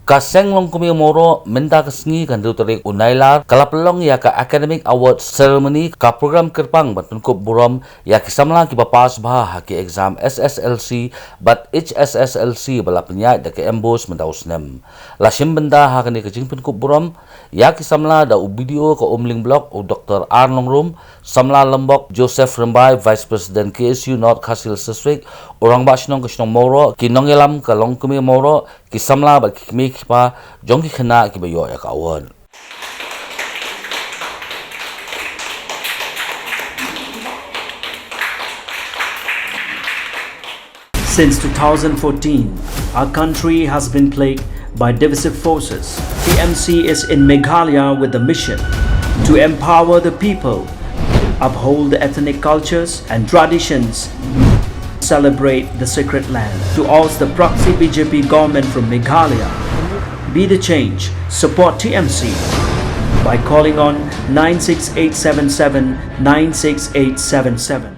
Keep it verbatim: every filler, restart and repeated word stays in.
Ka Seng Longkmie Mawroh mynta ka sngi ka hynriew tarik u Nailar ka la pynlong ïa ka Academic Award Ceremony, ka program kyrpang ban pynkup burom ïa ki samla kiba pass bha ha ki exam S S L C bad H S S L C ba la pynïaid da ka MBOSE mynta u snem. La shim bynta ha kane ka jingpynkup burom ïa ki samla da u B D O ka Umling Block u Doctor R Nongrum, samla Lombok Joseph Rymbai, Vice President K S U North Khasi Hills District, u Rangbah Shnong ka Shnong Mawroh, ki nongïalam ka Longkmie Mawroh, ki samla bad ki kmie ki kpa jong ki khynnah kiba ïoh ïa ka award. Since two thousand fourteen, our country has been plagued by divisive forces. T M C is in Meghalaya with the mission to empower the people, uphold the ethnic cultures and traditions, celebrate the sacred land. To oust the proxy B J P government from Meghalaya, be the change, support T M C by calling on nine six eight seven seven nine six eight seven seven.